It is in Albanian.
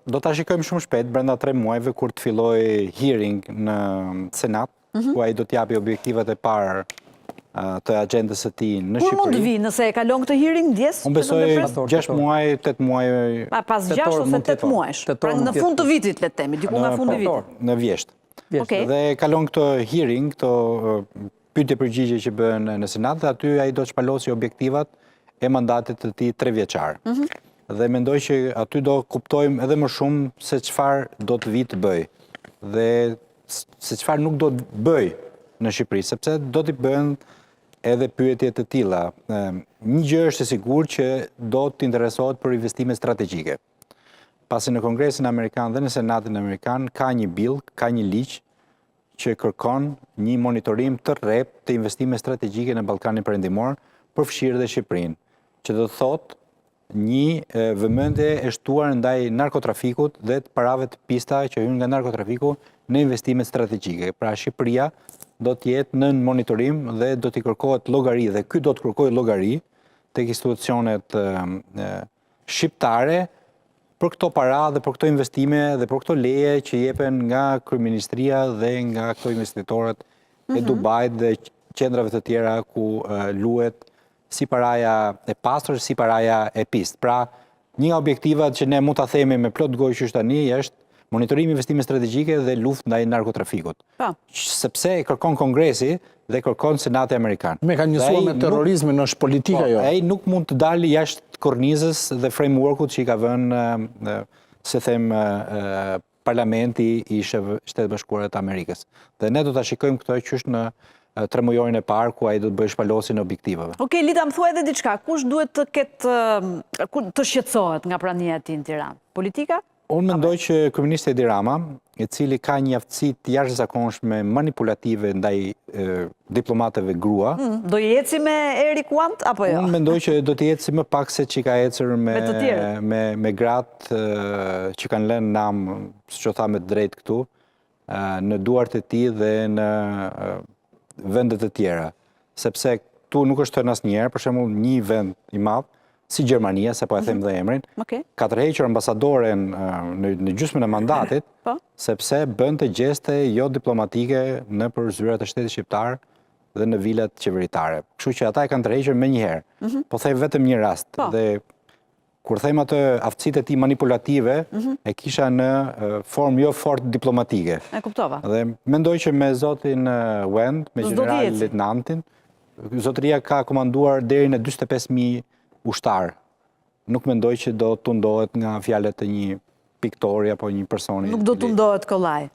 Do ta shikojmë shumë shpejt brenda 3 muajve kur të fillojë hearing në Senat, ku ai do të japi objektivat e parë të agjendës së tij në Kur mund të Shqipëri. vi nëse e kalon këtë hearing, ndjesë? Unë besoj 6 muaj, 8 muaj. Pa, pas 6 ose 8 muajsh. Pra në fund të vitit, le të themi, diku nga fundi i vitit. Në vjeshtë. Okej. Dhe kalon këtë hearing, këto pyetje përgjigje që bëhen në Senat dhe aty ai do të shpalosi objektivat e mandatit të tij 3 vjeçar. Dhe mendoj që aty do kuptojmë edhe më shumë se çfarë do të vi të bëj dhe se çfarë nuk do të bëj në Shqipëri, sepse do t'i bëhen edhe pyetje të tilla. Një gjë është e sigurt që do të interesohet për investime strategjike. Pasi në Kongresin Amerikan dhe në Senatin Amerikan ka një bill, ka një ligj që kërkon një monitorim të rreptë të investime strategjike në Ballkanin Perëndimor, përfshirë dhe Shqipërinë, që do të thotë një vëmendje e shtuar ndaj narkotrafikut dhe të parave të pista që hyjnë nga narkotrafiku në investimet strategjike. Pra Shqipëria do të jetë në monitorim dhe do t'i kërkohet llogari dhe ky do të kërkojë llogari tek institucionet shqiptare për këto para dhe për këto investime dhe për këto leje që jepen nga Kryeministria dhe nga këto investitorët e Dubait dhe qendrave të tjera ku luhet si paraja e pastër, si paraja e pistë. Pra, një nga objektivat që ne mund ta themi me plot gojë që është tani është monitorimi i investimeve strategjike dhe luftë ndaj narkotrafikut. Sepse e kërkon Kongresi dhe kërkon Senati Amerikan. Me ka njësuar me terrorizmin, është politika Po, jo. Ai nuk mund të dalë jashtë kornizës dhe frameworkut që i ka vënë, se them, parlamenti i Shtetit Bashkuar të Amerikës. Dhe ne do ta shikojmë këtë qysh në tremujorin e parë ku ai do të bëjë shpalosjen e objektivave. Okej, Lita, më thuaj edhe diçka, kush duhet të ketë të shqetësohet nga prania e tij në Tiranë? Politika? Unë mendoj që kryeministri Edi Rama, i cili ka një aftësi të jashtëzakonshme manipulative ndaj diplomatëve grua, Do i eci me Erik Wendt apo jo? Unë mendoj që do t'i eci më pak se që ka ecur me, Me të tjerët. me gratë që kanë lënë nam, siç u tha me të drejtë këtu, në duart e tij dhe në vende të tjera. Sepse këtu nuk është thënë asnjëherë, për shembull, një vend i madh si Gjermania, se po e them dhe emrin, ka tërhequr ambasadoren në gjysmën e mandatit, sepse bënte gjeste jo diplomatike në për zyrat e shtetit shqiptar dhe në vilat qeveritare. Kështu që ata e kanë tërhequr menjëherë. Po them vetëm një rast dhe kur them atë aftësitë e tij manipulative, e kisha në formë jo fort diplomatike. E kuptova. Dhe mendoj që me zotin Wendt, me S'do t'i general eci. leutnantin, zotëria ka komanduar deri në 45.000 ushtar. Nuk mendoj që do tundohet nga fjalët e një piktori apo një personi. Nuk do tundohet kollaj.